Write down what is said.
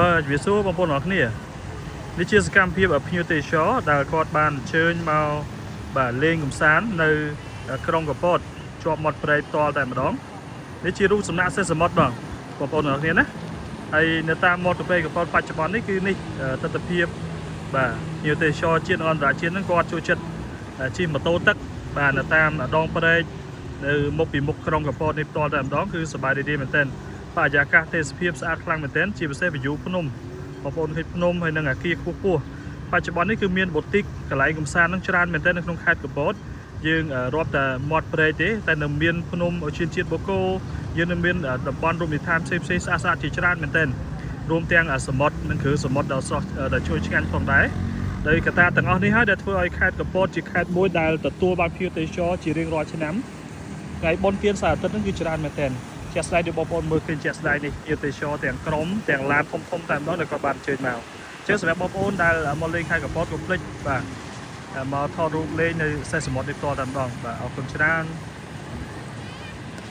បាទជំរាបសួរបងប្អូនអរគ្នានេះជាសកម្មភាពភ្ញៀវទេសចរដែលគាត់បានអញ្ជើញមកបាទលេងកម្សាន្តនៅក្រុងកពតជាប់មាត់ព្រែកផ្ទាល់តែម្ដងនេះជារូបសំណាកសេះសមុទ្របងបងប្អូនអរគ្នាណាហើយនៅតាមមាត់ព្រែកកពតបច្ចុប្បន្ននេះគឺនេះទស្សនភាពបាទភ្ញៀវទេសចរជាតិនិងអន្តរជាតិហ្នឹងគាត់ចូលចិត្តជិះម៉ូតូទឹកបាទនៅតាមដងព្រែកនៅមុខពីមុខក្រុងកពតនេះផ្ទាល់តែម្ដងគឺសប្បាយរីករាយមែនទែន បរិយាកាសទេសភាពស្អាតខ្លាំងមែនទែនជាពិសេស view ភ្នំបងប្អូនឃើញភ្នំហើយនិងអាគារខ្ពស់ខ្ពស់បច្ចុប្បន្ននេះគឺមានបូទិកកន្លែងកម្សាន្តនឹងច្រើនមែនទែននៅក្នុងខេត្តកពតយើងរាប់តែមាត់ព្រែកទេតែនៅមានភ្នំឧទ្យានជាតិបូកូយើងនៅមានតំបន់រមណីយដ្ឋានផ្សេងផ្សេងស្អាតស្អាតជាច្រើនមែនទែនរួមទាំងសមុទ្រនិងគ្រឿងសមុទ្រដ៏ស្រស់ដែលជួយឆ្ងាញ់ផងដែរដោយកត្តាទាំងអស់នេះហើយដែលធ្វើឲ្យខេត្តកពតជាខេត្តមួយដែលទទួលបានភ្ញៀវទេសចរជារៀងរាល់ឆ្នាំថ្ងៃបុណ្យទានសៅរ៍អាទិត្យហ្នឹងគឺច្រើនមែនទែន ជាក់ស្ដែងដូចបងប្អូនមើលឃើញជាក់ស្ដែងនេះភ្ញៀវទេសចរទាំងក្រុមទាំងឡានធំធំតែម្ដងដែលគាត់បានអញ្ជើញមកអញ្ចឹងសម្រាប់បងប្អូនដែលមកលេងខេត្តកពតកុំភ្លេចបាទមកថតរូបលេងនៅសេះសមុទ្រនេះផ្ទាល់តែម្ដងបាទអរគុណច្រើន។